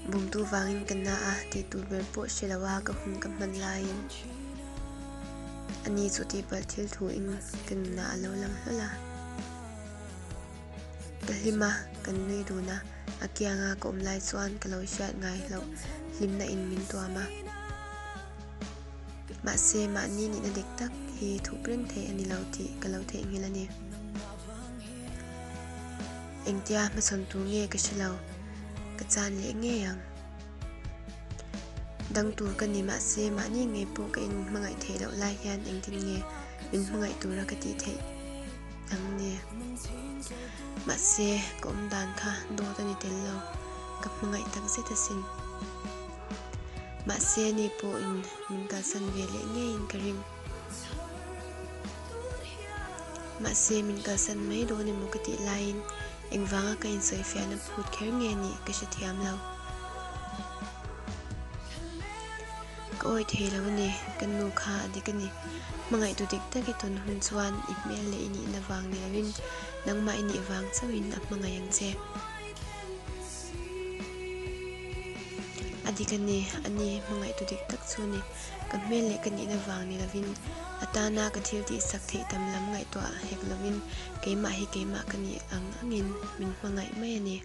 Bumtu vangin ka na a, tih tur ber pawh hre lo a ka hun ka hman laiin ani chu tihpalh thil thu in ka nunah a lo lang hlawl a. Ka hlim a, kan nui dun a, a kianga ka awm lai chuan ka lo hriat ngai hlauh hlimna in min tuam a. Mahse mahni nihna dik tak hi thup reng thei a ni lo tih ka lo theihnghilh a ni. Engtia hmachhawn tur nge ka hre lo, ka chan leh ngei ang. Dang tur ka ni mahse mahni ngei pawh ka in hmangaih theih loh lai hian engtin nge min hmangaih tura ka tih theih ang ni. Mahse ka awm dan kha dawt a ni tel lo, ka hmangaih tak zet asin. Mahse ni pawhin min kalsan ve leh ngeiin ka ring. Mahse min kalsan mai dawn emaw ka tih laiin engvanga ka insawifiahna phut kher nge nih ka hrethiam lo. Ka awih thei lo a ni, ka nu kha a dik a ni. Hmangaihtu dik tak i tawn hun chuan i hmel leh i nihna vang ni loin nangmah i nih vang chauhin a hmangaih ang che. A dik a ni, a ni hmangaihtu dik tak chu a ni. Ka hmel leh ka nihna vang ni lovin, a tana ka thil tihsak theih tam lam ngaihtuah hek lovin keimah hi keimah ka nih ang angin min hmangaih mai a ni.